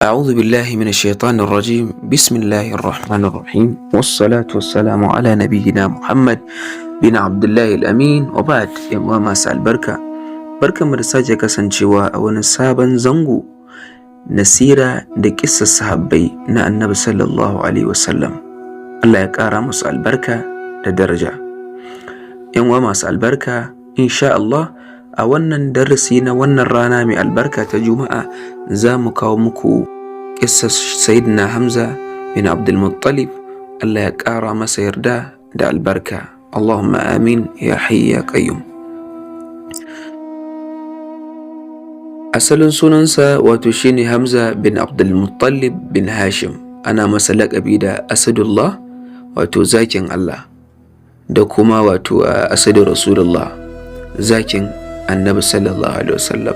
أعوذ بالله من الشيطان الرجيم. بسم الله الرحمن الرحيم، والصلاة والسلام على نبينا محمد بن عبد الله الأمين، وبعد. 'Yan uwa masu albarka, barkanmu da sake kasancewa a wani sabon zango na sira da ƙissar sahabbai na Annabi sallallahu alaihi wasallam. Allah ya ƙara musu albarka da daraja. 'Yan uwa masu albarka, insha Allah a wannan darasi na wannan rana mai albarka ta Juma'a, za mu kawo muku ƙissar Sayyidina Hamza bin Abdulmuttalib. Allah ya ƙara masa yarda da albarka. Allahumma amin ya hayy ya qayyum. Asalin sunansa wato shine Hamza bin Abdulmuttalib bin Hashim. Ana masa laƙabi da Asadullah, wato zakin Allah, da kuma wato Asadu Rasulullah, zakin Annabi sallallahu alaihi wasallam.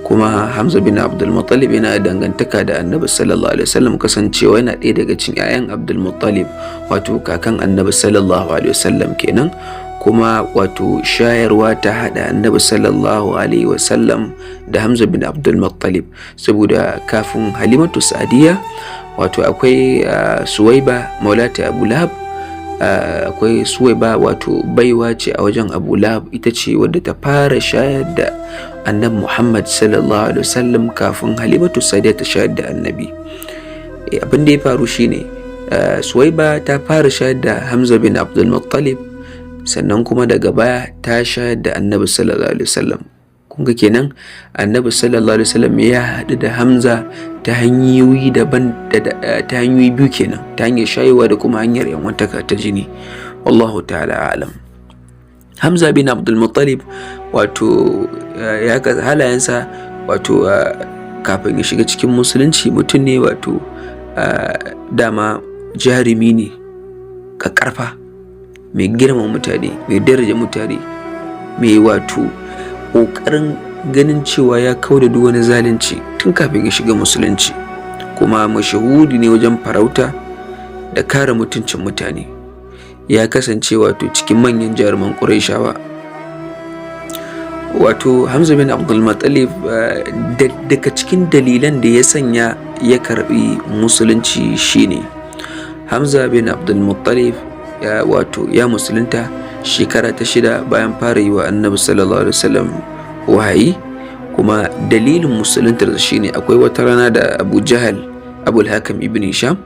Kuma Hamza bin Abdulmuttalib yana dangantaka da Annabi sallallahu alaihi wasallam, kasancewa yana ɗaya daga cikin 'ya'yan Abdulmuttalib, wato kakan Annabi sallallahu alaihi wasallam kenan. Kuma wato shayarwa ta haɗa Annabi sallallahu alaihi wasallam da Hamza bin Abdulmuttalib, saboda kafin Halimatu Sadiya wato akwai Suwaiba maulata Abu Lahab. Akwai Suwaiba, wato baiwa ce a wajen Abu Lahab, ita ce wadda ta fara shayar da Annabi Muhammad sallallahu alaihi wasallam kafin Halimatu Sadiya ta shayar da Annabi. Abin da ya faru shine, Suwaiba ta fara shayar da Hamza bin Abdulmuttalib, sannan kuma daga baya ta shayar da Annabi sallallahu alaihi wasallam. Kun ga kenan Annabi sallallahu alaihi wasallam ya haɗu da Hamza ta hanyoyi daban, ta hanyoyi biyu kenan, ta hanyar shayarwa da kuma hanyar 'yan uwantaka ta jini. Wallahu ta'ala alam. Hamza bin Abdulmuttalib wato ya halayensa, wato kafin ya shiga cikin musulunci, mutum ne wato dama jarumi ne, ƙaƙƙarfa, mai girmama mutane, mai daraja mutane, mai wato ƙoƙarin ganin cewa ya kau da duk wani zalunci tun kafin ya shiga musulunci. Kuma mashahuri ne wajen farauta da kare mutuncin mutane. Ya kasance wato cikin manyan jaruman Ƙurayshawa. Wato Hamza bin Abdulmuttalib, daga cikin dalilan da ya sanya ya karbi musulunci shine Hamza bin Abdulmuttalib ya wato ya musulunta shekara ta 6 bayan fara yi wa Annabi sallallahu alaihi wasallam wahayi. Kuma dalilin musuluntar shine, akwai wata rana da Abu Jahal, Abul Hakam ibn Hisham,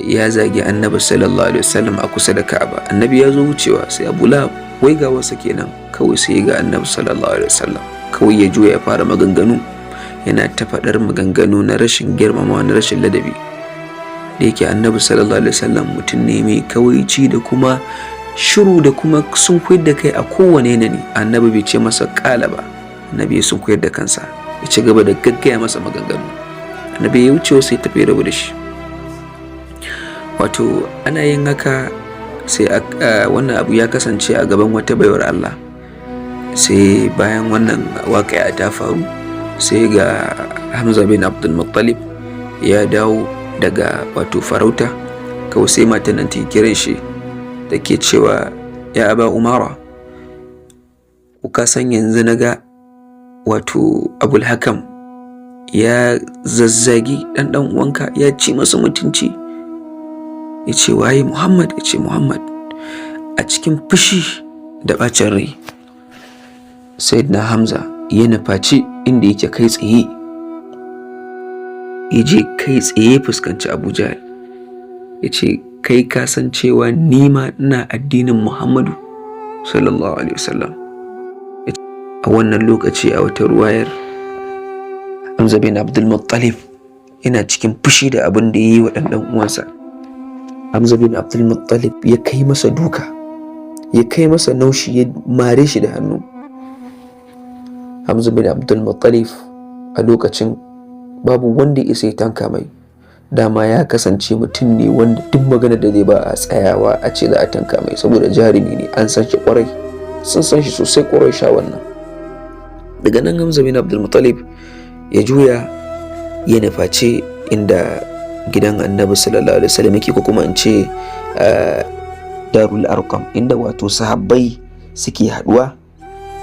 ya zagi Annabi sallallahu alaihi wasallam a kusa da Ka'aba. Annabi ya zo wucewa, sai Abu Lahab wai ga wasa kenan, kawai sai ga Annabi sallallahu alaihi wasallam, kawai ya juya ya fara maganganu, yana ta faɗar maganganu na rashin girmamawa, na rashin ladabi. Da yake Annabi sallallahu alaihi wasallam mutum ne mai kawaici da kuma shiru da kuma sun da kai a kowane yanayi, Annabi bai ce masa ƙala ba. Annabi ya sun koyar da kansa, ya ci gaba da gaggaya masa maganganu. Annabi ya wuce, sai tafi rabu da shi. Wato ana yin haka, sai wannan abu ya kasance a gaban wata baiwar Allah. Sai bayan wannan waƙi'a ta faru, sai ga Hamza bin Abdulmuttalib ya dawo daga wato farauta. Kawai sai matan nan ta kiran shi, da ke cewa, "Ya Aba Umara, ko ka san yanzu na ga wato Abul Hakam ya zazzagi ɗan ɗan uwanka, ya ci masa mutunci?" Ya ce, "Waye? Muhammad?" Ya ce, "Muhammad." A cikin fushi da ɓacin rai, Sayyidina Hamza ya nufaci inda yake kai tsaye, ya je kai tsaye fuskanci Abu Jahal, ya ce, "Kai ka san cewa ni ma ina addinin Muhammadu sallallahu alaihi wasallam." A wannan lokaci, a wata ruwayar, Hamza bin Abdul Muttalib yana cikin fushi da abin da ya yi wa ɗan uwansa. Hamza bin Abdul Muttalib ya kai masa duka, ya kai masa naushi, ya mare shi da hannu. Hamza bin Abdul Muttalib a lokacin babu wanda ya isa ya tanka mai. Dama ya kasance mutum ne wanda duk magana da zai ba a tsayawa a ce za a tanka mai, saboda jarumi ne, an san shi kwarai, sun san shi sosai kwarai sha wannan. Daga nan Hamza bin Abdul Muttalib ya juya ya nufaci inda gidan Annabi sallallahu alaihi wasallam yake, ko kuma in ce Darul Arqam, inda wato sahabbai suke haduwa,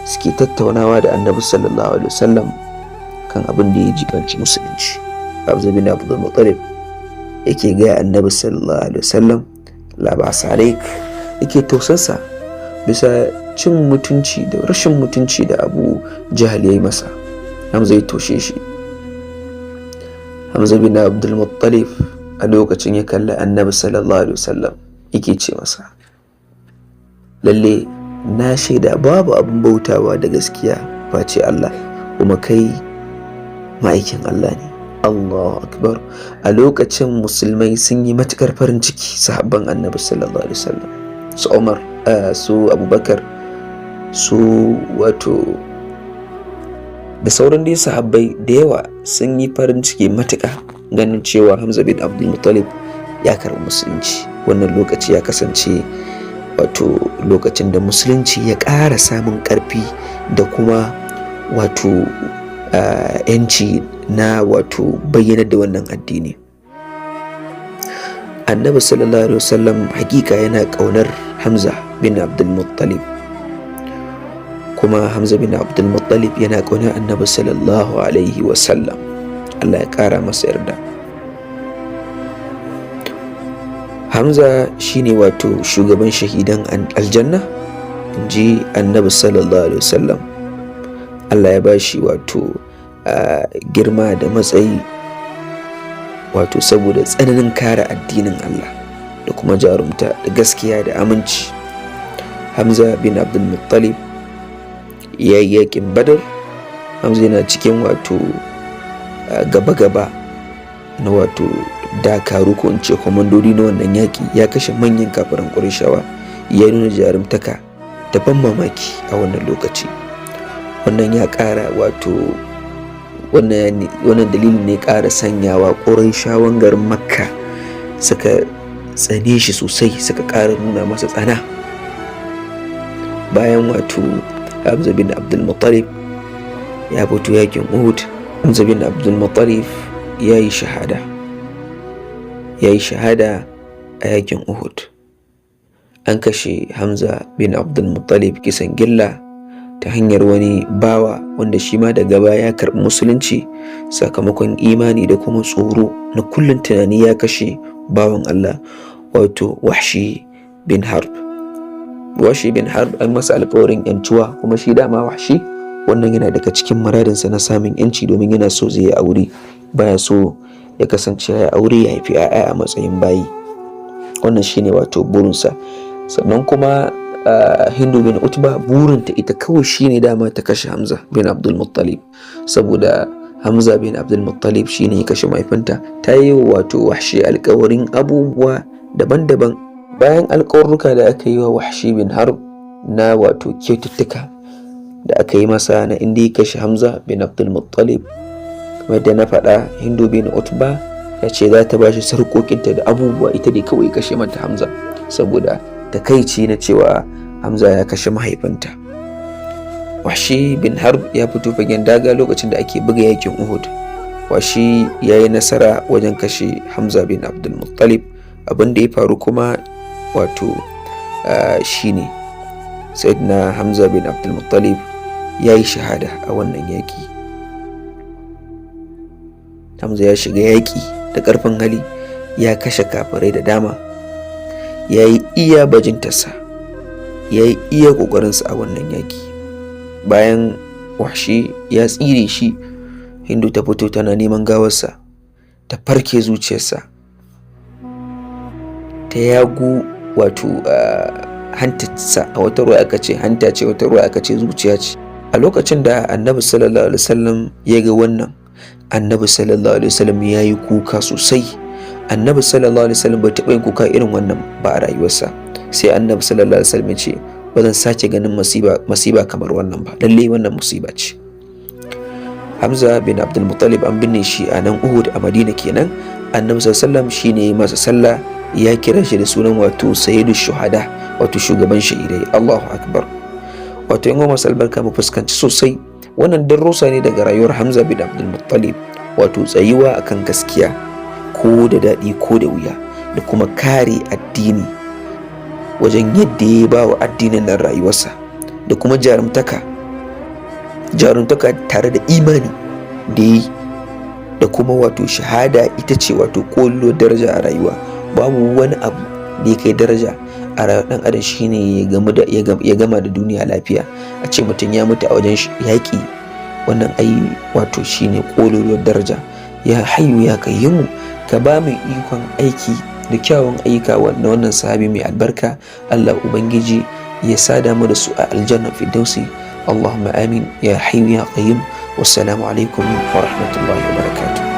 suke tattaunawa da Annabi sallallahu alaihi wasallam kan abin da ya jibanci musulunci. Hamza bin Abdul Muttalib yake gaya Annabi sallallahu alaihi wasallam, la ba'sa alaik, yake tausarsa bisa cin mutunci da rashin mutunci da Abu Jahal ya yi masa. Hamza ya toshe shi. Hamza bin Abdul Muttalib a lokacin ya kalli Annabi sallallahu alaihi wasallam, yake ce masa, lalle na shaida babu abin bautawa da gaskiya face Allah, kuma kai ma'aikin Allah ne. Allahu akbar! A lokacin musulmai sun yi matukar farin ciki, sahabban Annabi sallallahu alaihi wasallam, su Umar, su Abubakar, su wato da sauran dai sahabbai da yawa sun yi farin ciki matuƙa ganin cewa Hamza bin Abdul Muttalib ya karɓi musulunci. Wannan lokaci ya kasance wato lokacin da musulunci ya ƙara samun ƙarfi da kuma wato yanci na wato bayyanar da wannan addini. Annabi sallallahu alaihi wasallam hakika yana ƙaunar Hamza bin Abdul Muttalib, kuma Hamza bin Abdul Muttalib yana ƙaunar Annabi sallallahu alaihi wasallam, Allah ya ƙara masa yarda. Hamza shine wato shugaban shahidan aljanna, in ji Annabi sallallahu alaihi wasallam. Allah ya ba shi wato girma da matsayi, wato saboda tsananin kare addinin Allah da kuma jarumta da gaskiya da aminci. Hamza bin Abdul Muttalib ya yi yakin Badar. Hamza yana cikin wato gaba-gaba na wato dakaru, ko in ce kwamandodi na wannan yaƙi. Ya kashe manyan kafiran Ƙurayshawa, ya nuna jarumtaka da ban mamaki a wannan lokaci. Wannan ya ƙara wato wannan dalilin ne ƙara sanyawa Ƙurayshawan garin Makka suka tsane shi sosai, suka ƙara nuna masa tsana. Bayan wato Hamza bin Abdul Muttalib ya fito yakin Uhud, Hamza bin Abdul Muttalib ya yi shahada, ya yi shahada a yakin Uhud. An kashe Hamza bin Abdul Muttalib kisan gilla ta hanyar wani bawa wanda shi ma daga baya ya karɓi musulunci sakamakon imani da kuma tsoro na kullum tunani ya kashe bawan Allah, wato Wahshi bin Harb. Wahshi bin Harb an masa alkawarin yantuwa, kuma shi dama Wahshi wannan yana daga cikin muradinsa na samun yanci, domin yana so zai yi aure, baya so ya kasance ya aure ya haifi 'ya'ya a matsayin bayi. Wannan shine wato burinsa. Sannan kuma Hindu bin Utba burinta ita kawai shine dama ta kashe Hamza bin Abdul Muttalib, saboda Hamza bin Abdul Muttalib shine ya kashe mahaifinta. Ta yi wato Wahshi alkawarin abubuwa daban-daban. Bayan alkawarruka da aka yi wa Wahshi bin Harb na wato kyaututtuka da aka yi masa na inda ya kashe Hamza bin Abdul Muttalib, kamar yadda na faɗa, Hindu bin Utba ta ce za ta bashi sarƙoƙinta da abubuwa, ita dai kawai kashe mata Hamza, saboda takaici na cewa Hamza ya kashe mahaifinta. Wahshi bin Harb ya fito fagen daga lokacin da ake buga yakin Uhud. Wahshi ya yi nasara wajen kashe Hamza bin Abdul Muttalib. Abin da ya faru kuma wato shine Sayyidina Hamza bin Abdul Muttalib ya yi shahada a wannan yaƙi. Hamza ya shiga yaƙi da ƙarfin hali, ya kashe kafirai da dama, ya yi iya bajintarsa, ya yi iya ƙoƙarinsa a wannan yaƙi. Bayan Wahshi ya tsire shi, Hindu ta fito tana neman gawarsa, ta farke zuciyarsa, ta yagu wato hantarsa. A wata ruwa aka ce hanta ce, wata ruwa aka ce zuciya ce. A lokacin da Annabi sallallahu alaihi wasallam ya ga wannan, Annabi sallallahu alaihi wasallam ya yi kuka sosai. Annabi sallallahu alaihi wasallam bai taɓa yin kuka irin wannan ba a rayuwarsa. Sai Annabi sallallahu alaihi wasallam ya ce, ba zan sake ganin masiba masiba kamar wannan ba, lallai wannan musiba ce. Hamza bin Abdul Muttalib an binne shi a nan Uhud a Madina kenan. Annabi sallallahu alaihi wasallam shine ya masa sallah, ya kira shi da sunan wato sayyidu shuhada, wato shugaban shahidai. Allahu akbar! Wato yan masu albarka, mu fuskanci sosai wannan darussa ne daga rayuwar Hamza bin Abdul Muttalib, wato tsayuwa akan gaskiya ko da daɗi ko da wuya, da kuma kare addini wajen yadda ya ba wa addinin nan rayuwarsa, da kuma jarumtaka, jarumtaka tare da imani da yi, da Da kuma wato shahada ita ce wato ƙololuwar daraja a rayuwa. Babu wani abu da ya kai daraja a rayuwar ɗan adam shine ya gama da duniya lafiya. A ce mutum ya mutu a wajen yaƙi, wannan ai wato shine ƙololuwar daraja. Ya Hayyu ya Qayyumu, ka ba mu ikon aiki da kyawun ayyuka na wannan sahabi mai albarka. Allah Ubangiji ya sada mu da su a Aljanna Firdausi. Allahumma amin ya Hayyu ya Qayyum. Wassalamu alaikum wa rahmatullahi wa barakatuh.